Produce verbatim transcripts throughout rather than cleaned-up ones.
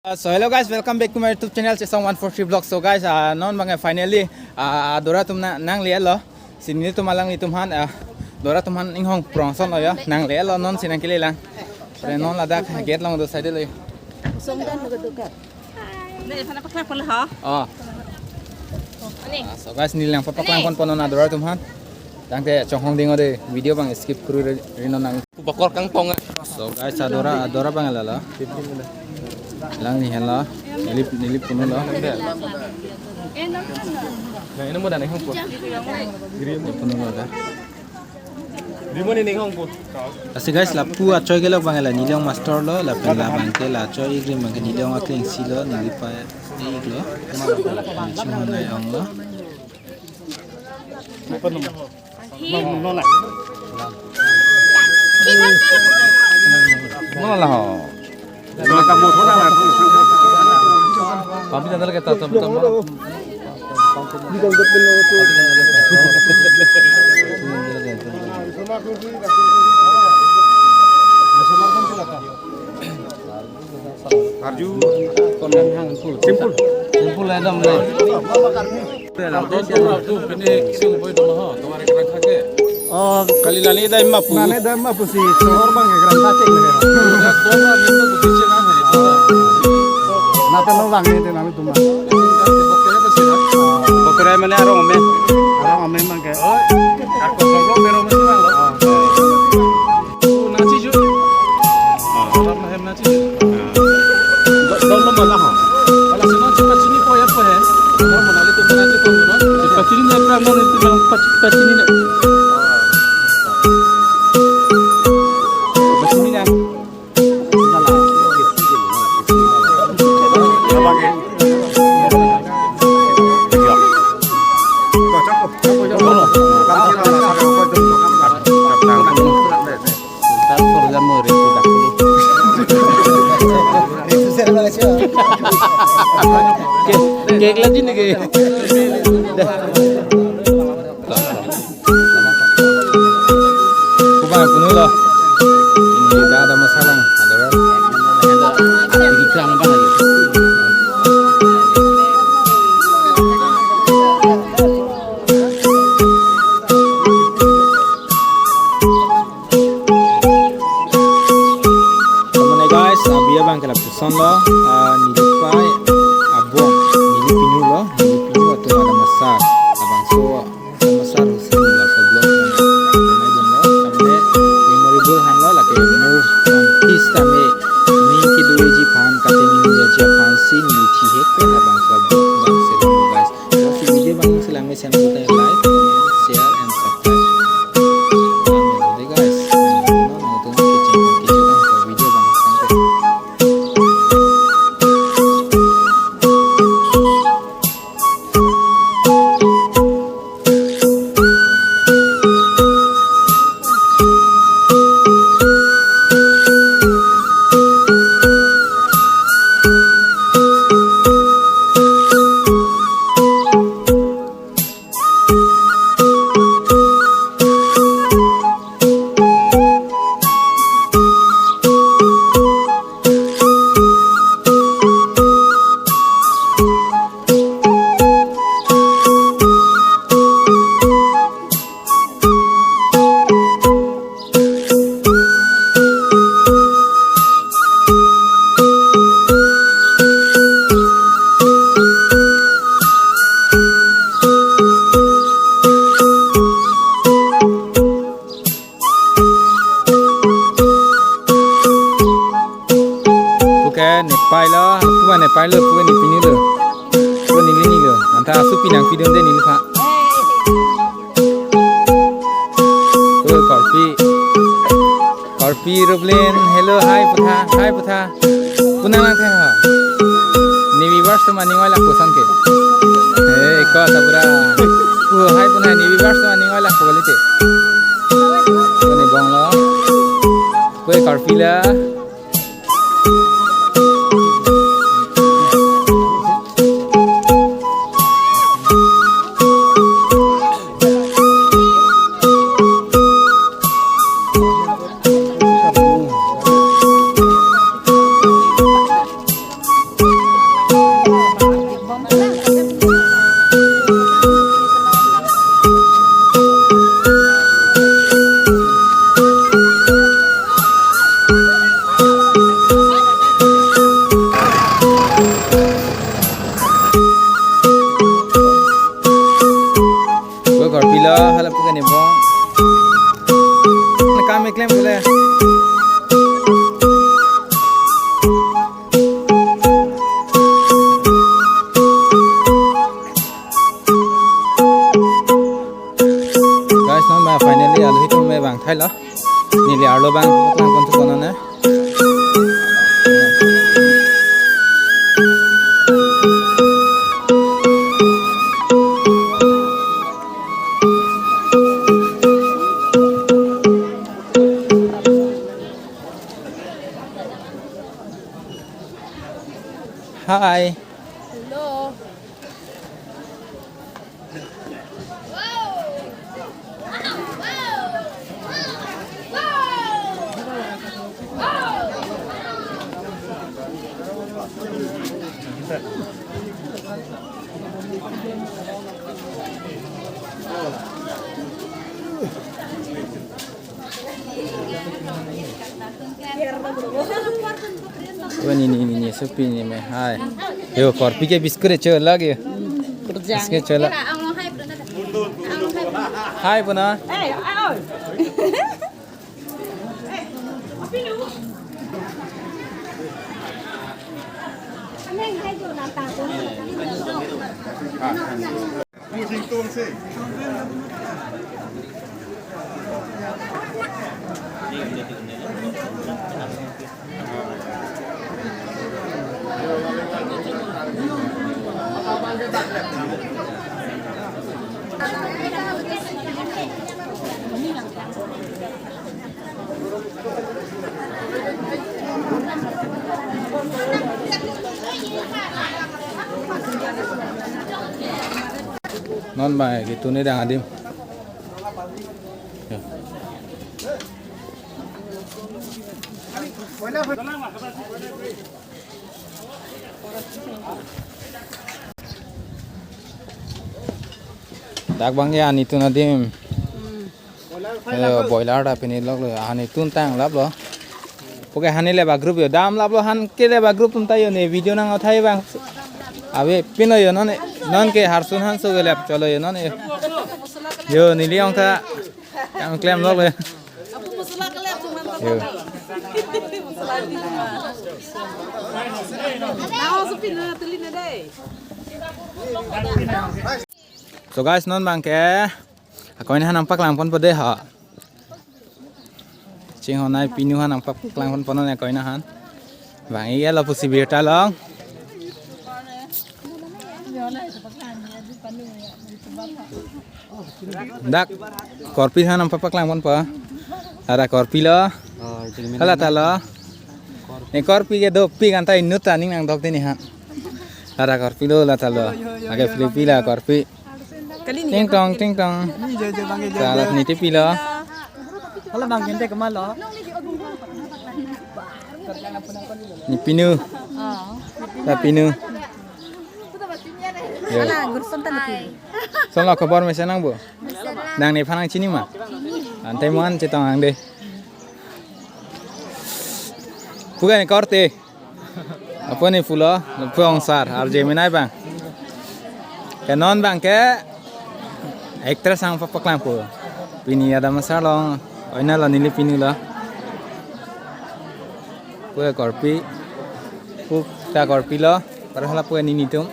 Uh, so hello guys, welcome back to my YouTube channel, Chesong one four three Vlog. So guys, uh, non bang finally, uh, adora atum na nangle lo. Si nelitum alanglitum aphan, uh, adora atum aphan inghong prong son lo yo. Nangle lo, non si nangkele lang. Re non ladak gate along do side lo yo. Song dan lo do ka. Ne, sana pakla pala ha. Oh. Ani. Ah, so guys, neli lang papaklang pon pon non adora atum aphan. Tangte chonghong ding ode video bang skip kuru ri non nang. Bakor kangpong. So guys, adora, adora bang lala. Lang ni henla. Neli, neli puno lo. Na, ini mo dan inghong po. Giri mo puno lo da. Giri mo ni inghong po. Lasi guys, lapu achoi kelok bang la neli ong master lo, lapen labang ke la achoi igrim bang ke neli ong akleng si lo, neli pa ik lo. Chunghon nai ong lo. Nona la ho. Kami na talaga tatam tam. Arju. Simple. Simple ekdom le. Oh, kali nani dai ma pu. Nani dai ma pu si sohor bang ke Granta chek le. Nata no bang ni te nami tuma. Bokre mane arong ame. Arong ame bang ke. Nachi ju. Alam hem nachi ju. Dol lo mala ho. Ala sino chipachini po ya po he. Alam mala le tu nachi po no. Chipachini ne pra no tu na chipachini ne. Chipachini ne. Cake, cake lagi nih, cake. Kubang puno lo. Ini dah ada masalah, ada orang. Ada di keram apa lagi? Tamane guys, abi abang ke lapuson lo, ah, neli pai abong, neli pinu lo, neli pinu atum ada masak, abangso ada masak Hussein laso vlog nang, nang dun lo, tamane memorable han lo, lake mo, um, peace tame, ni kedoji aphan, kate ni doji aphan si neli thihek pen abangso vlog bang se dun lo guys. Lasi video bang si lang mesen pulote like, comment, share and subscribe. Amen. Ode guys, nang tung kecheng kecheng video bang. Thank you. Puke nepai lo, puke nepai lo, puke nepini lo. Puke neli ni lo. Anta asu pinang pidun de neli pa. Oh, Korpi. Korpi Rublin, hello, hi, putha, hi, putha. Punang lang the ha. Ni viewers atum aning oi lak puson ke. Eh, ko sabura. Oh, hi, putha, ni viewers atum aning oi lak pu kalite. Ko ni bong lo. Ko Korpi la. Thailo. Neli arlo abang paklangpon thupo non ne. Hi. Hello. Wani ni ni ni supi ni me hai. Yo, korpi ke biscuit cho lagi. Biscuit cho la. Hai puna. Non ba ke tuni dang adim. Ya. Dak bang ya ni tun adim. Hello, boiler ta pini lok lo, hani tun tang lap lo. Puke hani le ba group yo, dam lap lo, han ke le ba group atum ta yo ne video nang othai bang. Ave pino yo non, non ke harsun han so ke lap cholo yo non. Yo neli ong ta yang klem lok lo. Yo. So guys, non bang ke akoin han nangpaklangponpo de ha. Chinghonnei pinu han nangpaklangponpo non akoin han. Bang iya lo pusi birta long. Dak korpi han nangpapaklangponpo. Ada korpi lo. Oh, itu gimana? Hala ta lo. Ni korpi ke dopik anta inut ta ning nangdok de ni ha. Ada korpi lo la ta lo. Ake Filipi la korpi. Ting tong, ting tong. Salat ni tipi lo. Hala bang gente kemal lo. Ni pinu. Ta pinu. Yo. Hala gurson ta lagi. Son lo khobor mesen nang bo. Nang nephan nangchini ma? Ante mo-an chetong ang de. Puga ni korte. Apo ni pulo, pulo ong sar, R J Menai bang. Ke non bang ke actress nangpapaklangpo. Pini ada masar long, oina lo neli pinu lo. Puke korpi, puk ta korpi lo, para hala puke nini tum.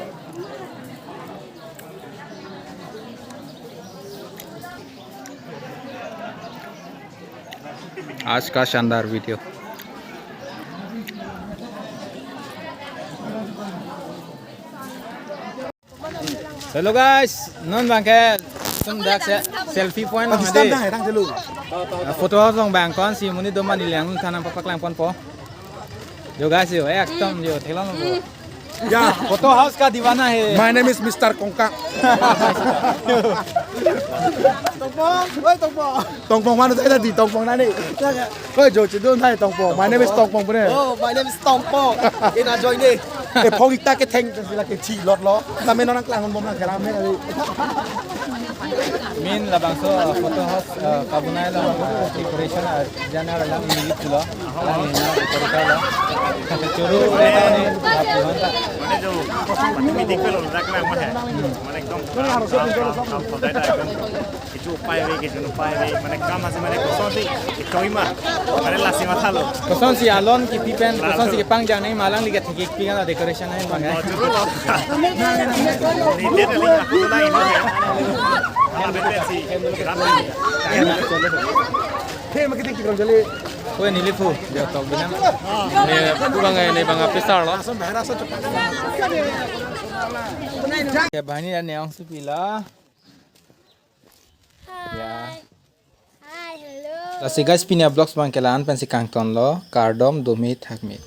आज का शानदार video. Hello guys, non bang ke sum dak se selfie point lo disturb ade. Dang, dang dulu. Photo house along bang konsi monit do ma neli nangthan nangpapaklangponpo. Yo guys yo, ekdom yo, theklong lo. Ya, photo house ka deewana hai. My name is Mister Kongkak. Tongpong, oi Tongpong. Tongpong manu tadi, Tongpong nani. Oi, jo chidun hai Tongpong. My name is Tongpong pu ne. Oh, my name is Tongpong. Ina join ni. E phong ik ta ke theng sila ke chi lot lo. Kami non nangklanghonbom nang keram ne. Min labangso photo house, eh, kabonai lo, eh, decoration, eh, jana alam ni pulo. Alam ni na decoration lo. Choro ni, ah, puhan ta. মানে যে, আমি দেখবে লো, যাক না, আমার হ্যাঁ। মানে একদম, কাম, কাম, কাম, সদায় না, একদম। কিছু উপায় নেই, কিছু উপায় নেই। মানে কাম আছে, মানে কসন সি, একদম ইমা, মানে লাসি মাথা লো। Kosonsi alon kipi pen, kosonsi kepangjang ni malang lika thikik pi kan decoration hai bang hai. Oh, choro lo. Ni dia dah lima puluh lain, ya. Ala betul sih. Rapi. Kue neli phu, dia tok binan. Ne phu bang, ne bang apisar lo. Ke bahani dan neong supi la. Ya. Hi. Hi, hello. Lasi guys, pini a-vlogs bang ke la-an pensi kangton lo, kardom, dome thakme.